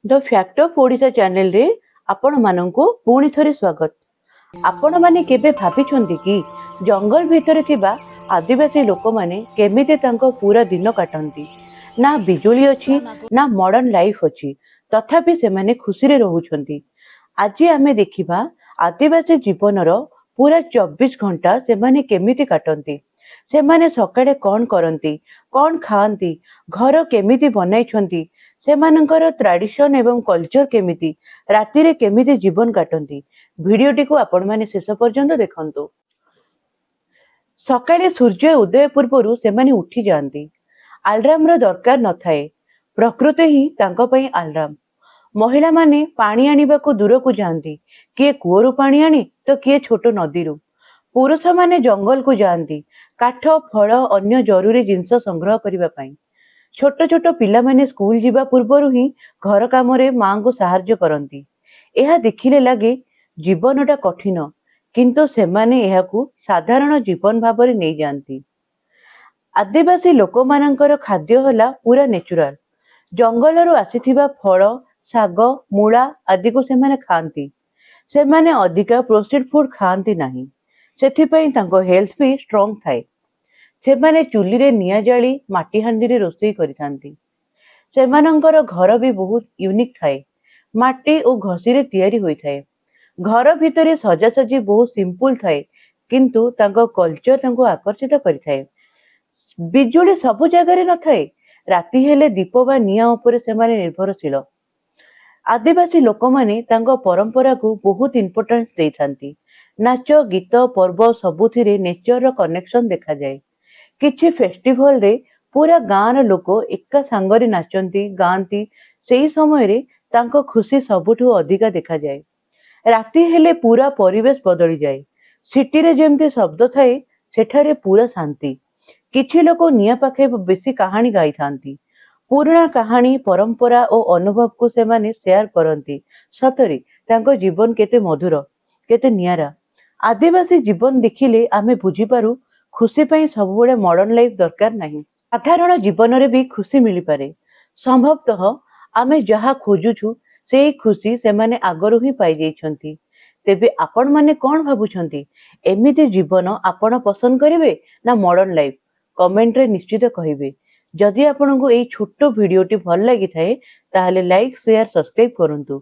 The fact of Odisha ଚ୍ୟାନେଲରେ ଆପଣମାନଙ୍କୁ ପୁଣି ଥରେ ସ୍ୱାଗତ। ଆପଣମାନେ କେବେ ଭାବିଛନ୍ତି କି, ଜଙ୍ଗଲ ଭିତରେ ଥିବା ଆଦିବାସୀ ଲୋକମାନେ କେମିତି ତାଙ୍କ ପୁରା ଦିନ କାଟନ୍ତି? ନା ବିଜୁଳି ଅଛି, ନା ମଡର୍ଣ୍ଣ ଲାଇଫ୍ ଅଛି, ତଥାପି ସେମାନେ ଖୁସିରେ ରହୁଛନ୍ତି। ଆଜି ଆମେ ଦେଖିବା ଆଦିବାସୀ ଜୀବନର ପୁରା 24 ଘଣ୍ଟା ସେମାନେ କେମିତି କାଟନ୍ତି, ସେମାନେ ସକାଳେ କ'ଣ କରନ୍ତି, କ'ଣ ଖାଆନ୍ତି, ଘର କେମିତି ବନାଇଛନ୍ତି, ସେମାନଙ୍କର ଟ୍ରାଡିସନ ଏବଂ କଲଚର କେମିତି, ରାତିରେ କେମିତି ଜୀବନ କାଟନ୍ତି। ଭିଡିଓଟିକୁ ଆପଣମାନେ ଶେଷ ପର୍ଯ୍ୟନ୍ତ ଦେଖନ୍ତୁ। ସକାଳେ ସୂର୍ଯ୍ୟ ଉଦୟ ପୂର୍ବରୁ ସେମାନେ ଉଠିଯାଆନ୍ତି। ଆଲାର୍ମର ଦରକାର ନଥାଏ, ପ୍ରକୃତି ହିଁ ତାଙ୍କ ପାଇଁ ଆଲାର୍ମ। ମହିଳାମାନେ ପାଣି ଆଣିବାକୁ ଦୂରକୁ ଯାଆନ୍ତି। କିଏ କୂଅରୁ ପାଣି ଆଣେ ତ କିଏ ଛୋଟ ନଦୀରୁ। ପୁରୁଷମାନେ ଜଙ୍ଗଲକୁ ଯାଆନ୍ତି କାଠ, ଫଳ, ଅନ୍ୟ ଜରୁରୀ ଜିନିଷ ସଂଗ୍ରହ କରିବା ପାଇଁ। ଛୋଟ ଛୋଟ ପିଲାମାନେ ସ୍କୁଲ ଯିବା ପୂର୍ବରୁ ହିଁ ଘର କାମରେ ମାଙ୍କୁ ସାହାଯ୍ୟ କରନ୍ତି। ଏହା ଦେଖିଲେ ଲାଗେ ଜୀବନଟା କଠିନ, କିନ୍ତୁ ସେମାନେ ଏହାକୁ ସାଧାରଣ ଜୀବନ ଭାବରେ ନେଇଯାଆନ୍ତି। ଆଦିବାସୀ ଲୋକମାନଙ୍କର ଖାଦ୍ୟ ହେଲା ପୁରା ନେଚୁରାଲ। ଜଙ୍ଗଲରୁ ଆସିଥିବା ଫଳ, ଶାଗ, ମୂଳା ଆଦିକୁ ସେମାନେ ଖାଆନ୍ତି। ସେମାନେ ଅଧିକା ପ୍ରୋସେସ୍ଡ ଫୁଡ ଖାଆନ୍ତି ନାହିଁ। ସେଥିପାଇଁ ତାଙ୍କ ହେଲ୍ଥ ବି ଷ୍ଟ୍ରଙ୍ଗ ଥାଏ। ସେମାନେ ଚୁଲିରେ ନିଆଁ ଜାଳି ମାଟି ହାଣ୍ଡିରେ ରୋଷେଇ କରିଥାନ୍ତି। ସେମାନଙ୍କର ଘର ବି ବହୁତ ୟୁନିକ୍ ଥାଏ। ମାଟି ଓ ଘଷିରେ ତିଆରି ହୋଇଥାଏ। ଘର ଭିତରେ ସଜାସଜି ବହୁତ ସିମ୍ପଲ ଥାଏ, କିନ୍ତୁ ତାଙ୍କ କଲଚର ତାଙ୍କୁ ଆକର୍ଷିତ କରିଥାଏ। ବିଜୁଳି ସବୁ ଜାଗାରେ ନଥାଏ। ରାତି ହେଲେ ଦୀପ ବା ନିଆଁ ଉପରେ ସେମାନେ ନିର୍ଭରଶୀଳ। ଆଦିବାସୀ ଲୋକମାନେ ତାଙ୍କ ପରମ୍ପରାକୁ ବହୁତ ଇମ୍ପୋର୍ଟାନ୍ସ ଦେଇଥାନ୍ତି। ନାଚ, ଗୀତ, ପର୍ବ ସବୁଥିରେ ନେଚରର କନେକ୍ସନ ଦେଖାଯାଏ। କିଛି ଫେଷ୍ଟିଭାଲରେ ପୁରା ଗାଁର ଲୋକ ଏକା ସାଙ୍ଗରେ ନାଚନ୍ତି, ଗାଆନ୍ତି। ସେଇ ସମୟରେ ତାଙ୍କ ଖୁସି ସବୁଠୁ ଅଧିକା ଦେଖାଯାଏ। ରାତି ହେଲେ ପୁରା ପରିବେଶ ବଦଳିଯାଏ। ସିଟିରେ ଯେମିତି ଶବ୍ଦ ଥାଏ, ସେଠାରେ ପୁରା ଶାନ୍ତି। କିଛି ଲୋକ ନିଆଁ ପାଖେ ବେଶୀ କାହାଣୀ ଗାଇଥାନ୍ତି। ପୁରୁଣା କାହାଣୀ, ପରମ୍ପରା ଓ ଅନୁଭବକୁ ସେମାନେ ସେୟାର କରନ୍ତି। ସତରେ ତାଙ୍କ ଜୀବନ କେତେ ମଧୁର, କେତେ ନିଆରା! ଆଦିବାସୀ ଜୀବନ ଦେଖିଲେ ଆମେ ବୁଝିପାରୁ, ଖୁସି ପାଇଁ ସବୁବେଳେ ମଡର୍ଣ୍ଣ ଲାଇଫ ଦରକାର ନାହିଁ। ସାଧାରଣ ଜୀବନରେ ବି ଖୁସି ମିଳିପାରେ। ସମ୍ଭବତଃ ଆମେ ଯାହା ଖୋଜୁଛୁ, ସେଇ ଖୁସି ସେମାନେ ଆଗରୁ ହିଁ ପାଇଯାଇଛନ୍ତି। ତେବେ ଆପଣମାନେ କ'ଣ ଭାବୁଛନ୍ତି? ଏମିତି ଜୀବନ ଆପଣ ପସନ୍ଦ କରିବେ ନା ମଡର୍ଣ୍ଣ ଲାଇଫ? କମେଣ୍ଟରେ ନିଶ୍ଚିତ କହିବେ। ଯଦି ଆପଣଙ୍କୁ ଏଇ ଛୋଟ ଭିଡିଓଟି ଭଲ ଲାଗିଥାଏ, ତାହେଲେ ଲାଇକ୍, ସେୟାର, ସବସ୍କ୍ରାଇବ କରନ୍ତୁ।